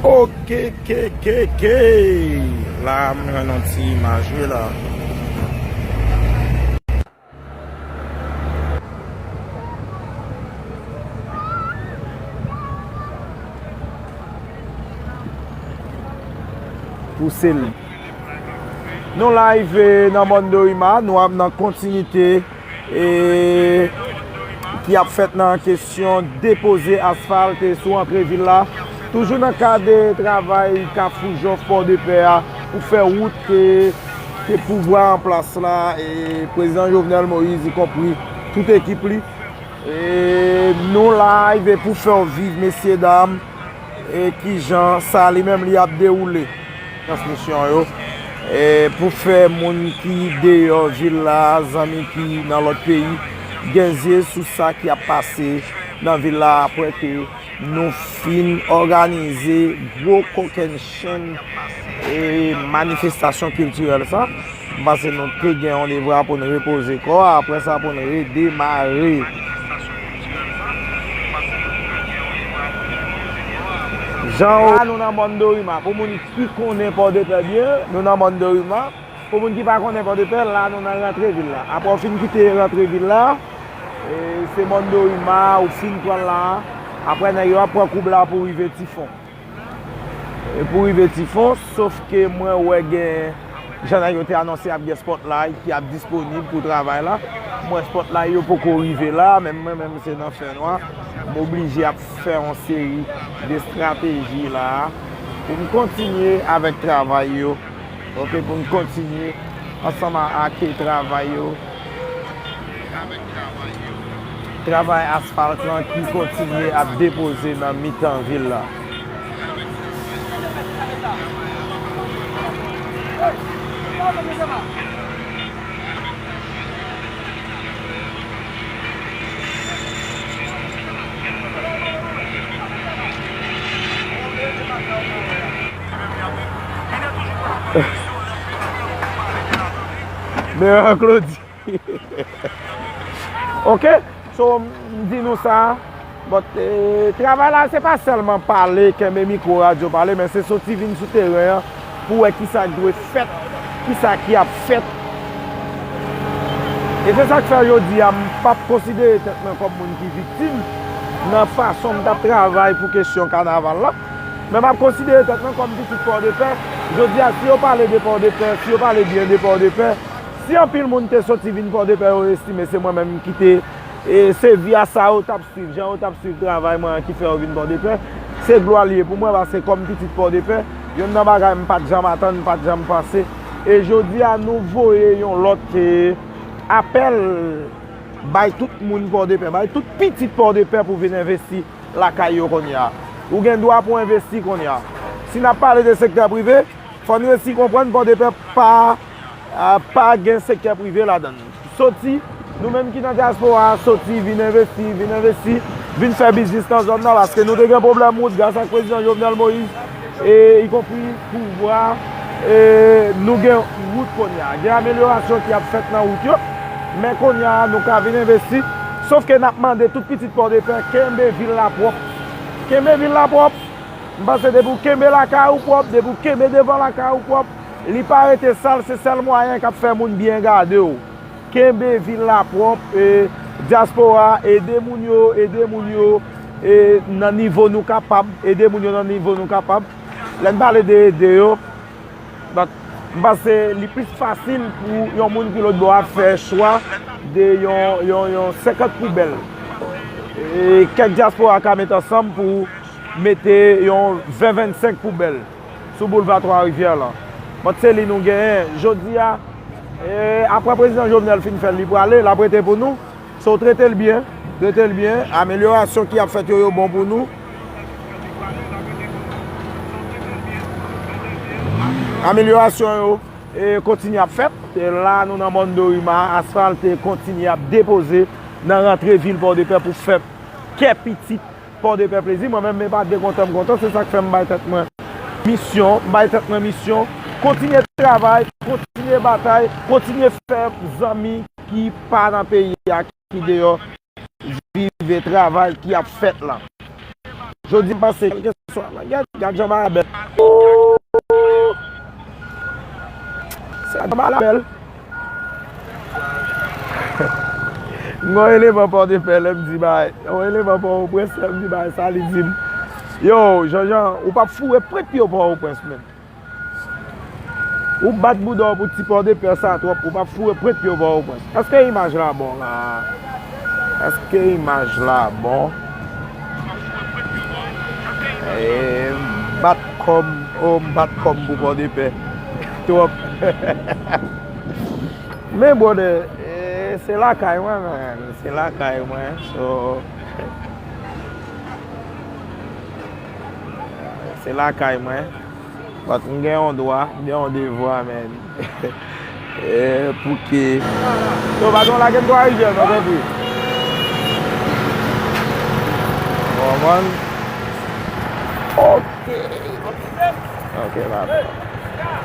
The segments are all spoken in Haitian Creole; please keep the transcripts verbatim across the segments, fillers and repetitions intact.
Ok, ke, ke, ke. La, m jwenn yon ti imaj, wi, la. Pouse l. Nou live, eh, nan mòn Dorima, nou ap nan kontinite, eh, ki ap fèt nan kesyon depoze asfalt, eh, sou antre vil la. Toujou nan kad, eh, travay Kafou Jòf Pòdepè a pou fè wout ke, ke pouvwa an plas la, eh, prezidan Jovenel Moïse, ikonpri tout ekip li. Eh, nou live pou fè w viv, mesye dam, eh, kijan sa li menm li ap dewoule. Transmisyon yo, eh, pou fè moun ki deyò vil la, zanmi ki nan lòt peyi, gen zye sou sa ki ap pase nan vil la apre ke nou fin òganize gwo kokennchenn, eh, manifestasyon kiltirèl sa. M panse nou te gen yon devwa pou n repoze kò a, apre sa pou n redemare. Jan w, la, nou nan mòn Dorima. Pou moun ki konnen Pòdepè byen, nou nan mòn Dorima. Pou moun ki pa konnen Pòdepè, la, nou nan rantre vil la. Apre w fin kite rantre vil la, e, se mòn Dorima, ou fin pran la. Apre, nèg yo ap pran koub la pou rive Tifon. E pou rive Tifon, sof ke mwen wè gen, jan nèg yo te anonse ap gen spotlight ki ap disponib pou travay la. Mwen spotlight yo poko rive la, men mwen menm se nan fènwa. M oblije ap fè yon seri de estrateji la pou m kontinye avèk travay yo. Ok, pou m kontinye ansanm a, ak travay yo. Travay asfalt lan ki kontinye ap depoze nan mitan vil la. Meilleur Claudy. Ok, so, m di nou sa, but, eh, travay la, se pa sèlman pale, kenbe mikwo radyo pale, men se soti vin sou teren an pou wè kisa k dwe fèt, kisa ki ap fèt. E se sa k fè jodi a, m p ap konsidere tèt mwen kòm moun ki viktim nan fason m t ap travay pou kesyon kanaval la. Men m ap konsidere tèt mwen kòm pitit Pòdepè. Jodi a, si yo pale de Pòdepè, si yo pale byen de Pòdepè, si anpil moun te soti vin Pòdepè, yo estime se mwen menm ki te, e, se vi a sa yo t ap swiv, jan yo t ap swiv travay mwen an ki fè yo vin Pòdepè. Se glwa l ye pou mwen, paske kòm pitit Pòdepè, youn nan bagay m pa t janm atann, m pa t janm panse. E jodi a, nou voye yon lòt, e, apèl bay tout moun Pòdepè, bay tout pitit Pòdepè pou vin envesti lakay yo kounye a. Ou gen dwa pou w envesti kounye a. Si n ap pale de sektè prive, fò n resi konprann Pòdepè pa, a, pa gen sektè prive ladan l. Soti, nou menm ki nan dyaspora a, soti, vin envesti, vin envesti, vin fè biznis nan zòn nan, paske nou te gen pwoblèm wout gras ak prezidan Jovenel Moïse, e ikonpri pouvwa, e nou gen wout kounye a. Gen amelyorasyon ki ap fèt nan wout yo, men kounye a, nou ka vin envesti. Sof ke n ap mande tout pitit Pòdepè, kenbe vil la pwòp. Kenbe vil la pwòp. M panse depi w kenbe lakay ou pwòp, depi w kenbe devan lakay ou pwòp, li pa rete sal, se sèl mwayen k ap fè moun byen gade w. Kenbe vil la pwòp, e, dyaspora, ede moun yo, ede moun yo, e, nan nivo nou kapab, ede moun yo nan nivo nou kapab. Lè n pale de ede yo, donk, m panse li plis fasil pou yon moun ki lòtbò a fè chwa de yon, yon, yon senkant poubèl. E kèk dyaspora ka met ansanm pou mete yon ven, vennsenk poubèl sou boulva Twa Rivyè lan. But se li nou genyen. Jodi a, e, apre prezidan Jovenel fin fè l, li prale, l ap rete pou nou. So, trete l byen, trete l byen. Amelyorasyon ki ap fèt yo, yo bon pou nou. Amelyorasyon yo, e, kontinye ap fèt. E la, nou nan mòn Dorima, asfalt kontinye ap depoze nan rantre vil Pòdepè pou fè kè pitit Pòdepè plezi. Mwen menm, men pa de kontan m kontan, se sa k fè m bay tèt mwen misyon, m bay tèt mwen misyon, kontinye travay, kontinye batay, kontinye fè zanmi ki pa nan peyi a, ki deyò viv e travay ki ap fèt la. Jodi m panse kèlkeswa, gad, gad jan bagay bèl. Se gad jan bagay bèl. M gon eleman Pòdepè lè m di bagay. Yon eleman Pòtoprens lè m di bagay sa li di m. Yo, Jean Jean, ou p ap foure pwent pye w Pòtoprens menm. Ou bat bouda w pou ti Pòdepè sa twòp, ou p ap foure pwent pye w Pòtoprens. Èske imaj la bon la? Èske imaj la bon? E, m bat kò m, o, m bat kò m pou Pòdepè. Twòp. Men, brother, e, se lakay mwen, man. Se lakay mwen, so, se lakay mwen. But m gen yon dwa, m gen yon devwa, man. E, pou ke... Yo, pa gen yon lage m twa rivyè, non, tanpri. Bon, man. Ok. Ok, pa pè.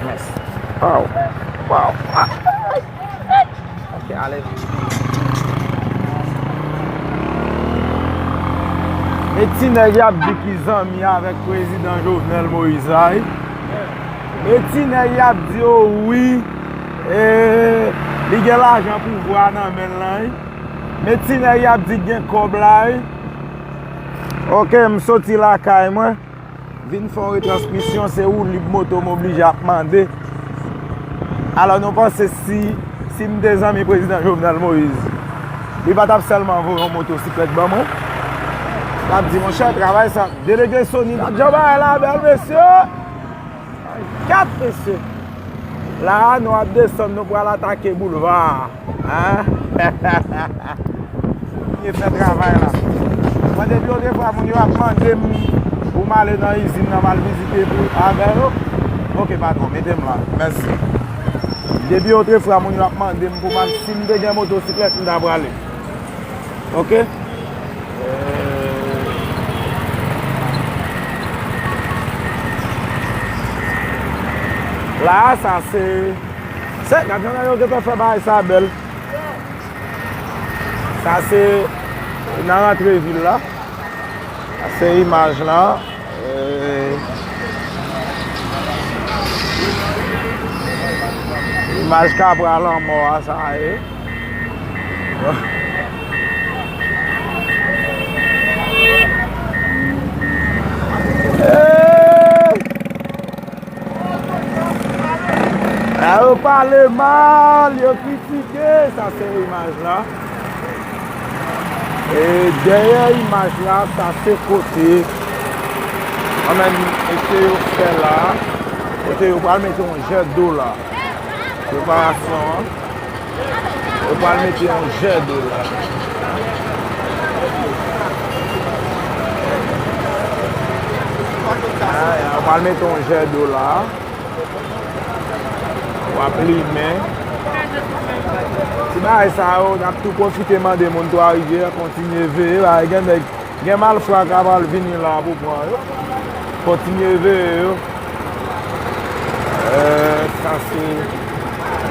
Mèsi. Waw. Waw. Ah. Ok, ale. E ti nèg y ap di ki zanmi avèk prezidan Jovenel Moïse la, wi. E ti nèg y ap di, o wi, e, li gen lajan pouvwa nan men l lan, wi. Men ti nèg y ap di gen kòb la, wi. Ok, m soti lakay mwen. Vin fè yon retransmisyon, se woulib moto m oblije ap mande. Alò, nou panse si, si m te zanmi prezidan Jovenel Moïse, li pa t ap sèlman voye yon motosiklèt ban mwen? L ap di, monchè, travay sa, delege Sony, gad jan bagay la bèl, mesye! Gad, mesye! La a, nou ap desann, nou pral atake boulva a. Hein? Kontinye fè travay la. Mwen, depi otrefwa, moun yo ap mande m pou m ale nan izin nan, m al vizite pou, avè yo. Ok, patwon, mete m la. Mèsi. Depi otrefwa, moun yo ap mande m pou m al, si m te gen motosiklèt, m ta prale. Ok? Euh, la, sa se, se, gad jan nèg yo gentan fè bagay sa bèl. Sa se nan rantre vil la. Sa se imaj la. Eh, imaj Kabral Lanmò a sa ye. Eh! A yo pale mal, yo kritike, sa se imaj la. E dèyè imaj la, sa se kote, anmèn, e ke yo fè la, kote yo pral mete yon jèt dlo la. Preparasyon an. Yo pral mete yon jèt dlo la. Ah, yo pral mete yon jèt dlo la. W ap limen. Ti bagay sa yo, n ap tou pwofite mande moun Twa Rivyè, kontinye veye, paske gen nèg, gen malfra k ap al vini la pou pran yo. Kontinye veye yo. Eh, sa se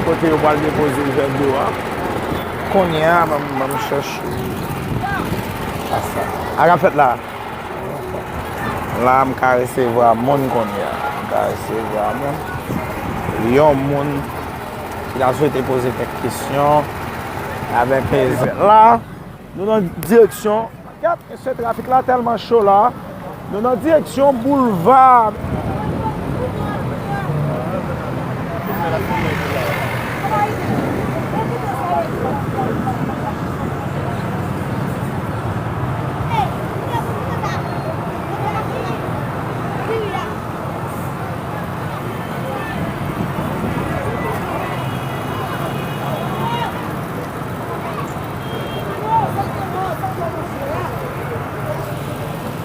kote yo pral depoze jèt dlo a. Kounye a, ban m, ban m chèche. Sa, sa. Sa k ap fèt la? La, m ka resevwa moun kounye a. M ka resevwa moun. Yon moun ki ta swete poze kèk kesyon avèk, eh, la, nou nan direksyon, gad, mesye, trafik la tèlman cho la. Nou nan direksyon boulva.